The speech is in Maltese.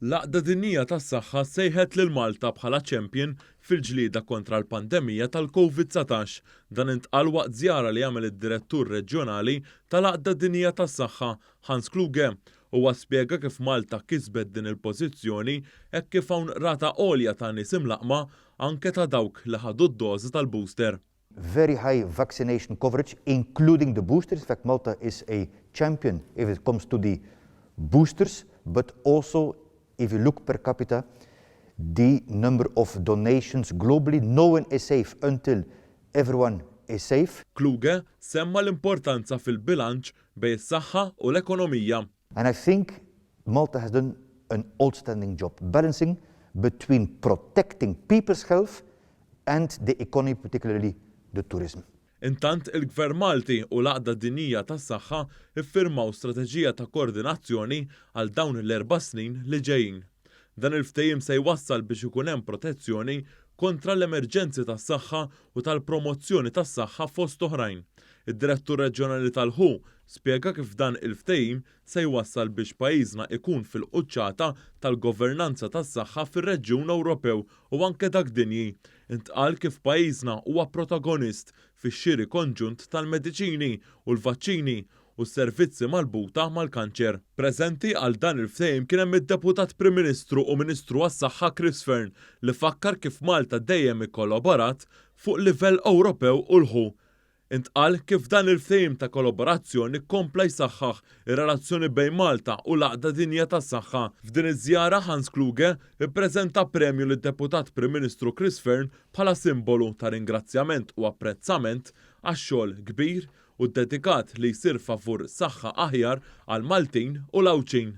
L-Għaqda Dinjija tas-Saħħa sejħet lil Malta bħala champion fil-ġlieda kontra l-pandemija tal-Covid 19. Dan intqal waqt żjara li għamel id-Direttur Reġjonali tal-Għaqda Dinjija tas-Saħħa, Hans Kluge. Huwa spjega kif Malta kisbet din il-pożizzjoni hekk kif hawn rata għolja ta' nies imlaqqma, anke ta' dawk li ħadu d-dożi tal-booster. Very high vaccination coverage, including the boosters. In fact, Malta is a champion if it comes to the boosters, but also if you look per capita, the number of donations globally. No one is safe until everyone is safe. Kluge semma l-importanza fil-bilanċ bejn is-saħħa u l-ekonomija. And I think Malta has done an outstanding job balancing between protecting people's health and the economy, particularly the tourism. Intant, il-Gvern Malti u l-Għaqda Dinjija tas-Saħħa iffirmaw strateġija ta' koordinazzjoni għal dawn l-4 snin li ġejjin. Dan il-ftehim se jwassal biex ikun hemm protezzjoni kontra l-emerġenzi tas-saħħa u tal-promozzjoni tas-saħħa, fost oħrajn. Id-Direttur Reġjonali tal-WHO spjega kif dan il-ftehim se jwassal biex pajjiżna ikun fil-quċċata tal-governanza tas-saħħa fir-Reġjun Ewropew u anke dak dinji. Intqal kif pajjiżna huwa protagonist fix-xiri konġunt tal-mediċini u l-vaċċini u s-servizzi marbuta mal-kanċer. Preżenti għal dan il-ftehim kien hemm id-Deputat Prim Ministru u Ministru għas-Saħħa Chris Fearne, li fakkar kif Malta dejjem ikkollaborat fuq livell Ewropew u l-WHO. Intqal kif dan il-ftehim ta' kollaborazzjoni kompla jsaħħaħ ir-relazzjoni bejn Malta u l-Għaqda Dinjija tas-Saħħa. F'din iż-żjara, Hans Kluge ippreżenta premju lid-Deputat Prim Ministru Chris Fearne bħala simbolu ta' ringrazzjament u apprezzament għax-xogħol kbir u dedikat li jsir favur saħħa aħjar għal Maltin u l-Għawdxin.